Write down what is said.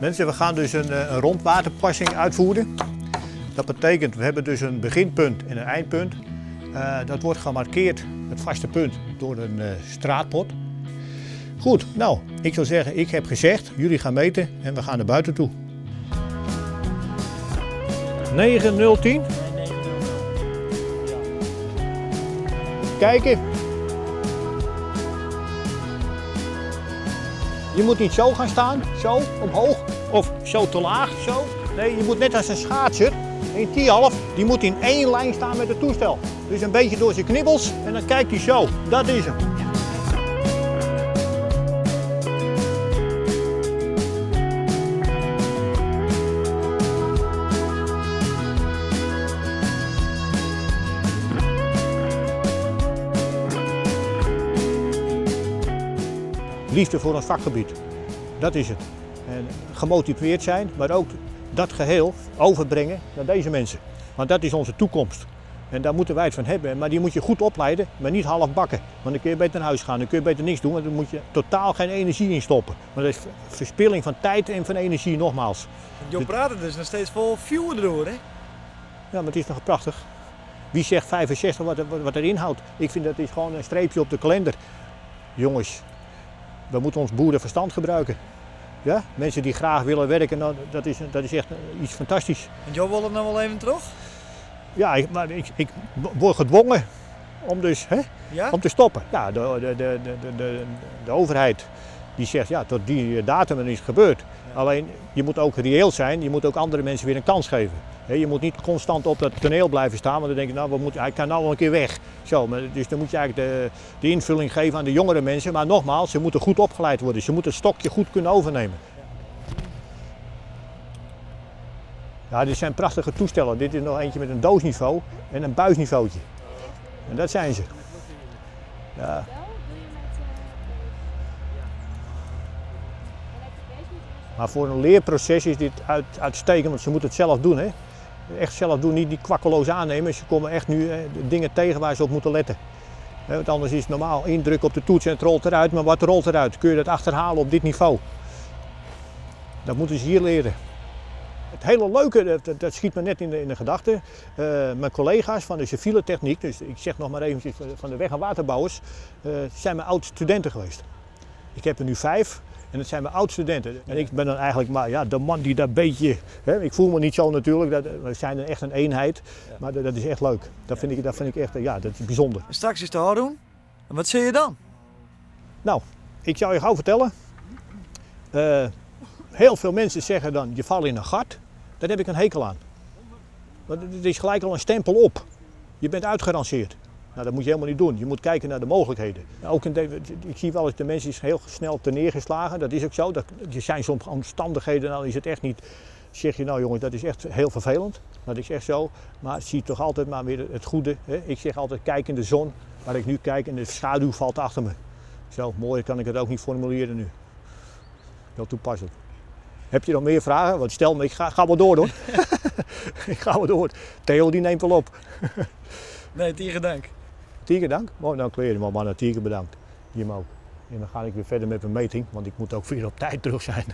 Mensen, we gaan dus een rondwaterpassing uitvoeren. Dat betekent, we hebben dus een beginpunt en een eindpunt. Dat wordt gemarkeerd, het vaste punt, door een straatpot. Goed, nou, ik zou zeggen, ik heb gezegd, jullie gaan meten en we gaan naar buiten toe. 9, 0, 10. Kijken. Je moet niet zo gaan staan, zo omhoog, of zo te laag, zo. Nee, je moet net als een schaatser, in Thialf, die moet in één lijn staan met het toestel. Dus een beetje door zijn knibbels en dan kijkt hij zo. Dat is hem. Liefde voor ons vakgebied, dat is het. En gemotiveerd zijn, maar ook dat geheel overbrengen naar deze mensen. Want dat is onze toekomst. En daar moeten wij het van hebben. Maar die moet je goed opleiden, maar niet half bakken. Want dan kun je beter naar huis gaan, dan kun je beter niks doen, want dan moet je totaal geen energie in stoppen. Maar dat is verspilling van tijd en van energie nogmaals. Jo praat dus nog steeds vol vuur erdoor, hè? Ja, maar het is nog prachtig. Wie zegt 65 wat er inhoudt? Ik vind dat is gewoon een streepje op de kalender. Jongens, we moeten ons boerenverstand gebruiken. Ja? Mensen die graag willen werken, nou, dat is echt iets fantastisch. En Jo wil het nou wel even terug? Ja, maar ik word gedwongen om, dus, hè, ja? om te stoppen. Ja, de overheid die zegt, ja, tot die datum er is gebeurd. Ja. Alleen, je moet ook reëel zijn, je moet ook andere mensen weer een kans geven. Hè, je moet niet constant op dat toneel blijven staan, want dan denk je, nou, hij kan nou wel een keer weg. Zo, maar, dus dan moet je eigenlijk de invulling geven aan de jongere mensen. Maar nogmaals, ze moeten goed opgeleid worden. Ze moeten het stokje goed kunnen overnemen. Ja, dit zijn prachtige toestellen. Dit is nog eentje met een doosniveau en een buisniveautje. En dat zijn ze. Ja. Maar voor een leerproces is dit uitstekend, want ze moeten het zelf doen. Hè? Echt zelf doen, niet die kwakkeloos aannemen. Ze komen echt nu dingen tegen waar ze op moeten letten. Hè, want anders is het normaal indruk op de toets en het rolt eruit. Maar wat rolt eruit? Kun je dat achterhalen op dit niveau? Dat moeten ze hier leren. Het hele leuke, dat schiet me net in de gedachte. Mijn collega's van de civiele techniek, dus ik zeg nog maar eventjes van de weg- en waterbouwers, zijn mijn oud-studenten geweest. Ik heb er nu 5 en dat zijn mijn oud-studenten. En ik ben dan eigenlijk maar ja, de man die daar een beetje, hè, ik voel me niet zo natuurlijk, we zijn echt een eenheid, ja. Maar dat is echt leuk. Dat vind ik echt, ja, dat is bijzonder. En straks is het houdoen. En wat zie je dan? Nou, ik zou je gauw vertellen. Heel veel mensen zeggen dan, je valt in een gat. Daar heb ik een hekel aan. Want het is gelijk al een stempel op. Je bent uitgeranceerd. Nou, dat moet je helemaal niet doen. Je moet kijken naar de mogelijkheden. Ook in de, ik zie wel eens, de mensen is heel snel terneergeslagen. Dat is ook zo. Er zijn soms omstandigheden, dan is het echt niet. Zeg je, nou jongens, dat is echt heel vervelend. Dat is echt zo. Maar zie toch altijd maar weer het goede. Hè? Ik zeg altijd, kijk in de zon. Waar ik nu kijk en de schaduw valt achter me. Zo, mooier kan ik het ook niet formuleren nu. Wel toepasselijk. Heb je nog meer vragen? Want stel me, ik ga wel door hoor. Ik ga wel door. Theo die neemt wel op. Nee, Tiger dank. Tiger dank? Mooi, dan kleer je hem al, maar Tiger bedankt. Jim ook. En dan ga ik weer verder met mijn meting, want ik moet ook weer op tijd terug zijn.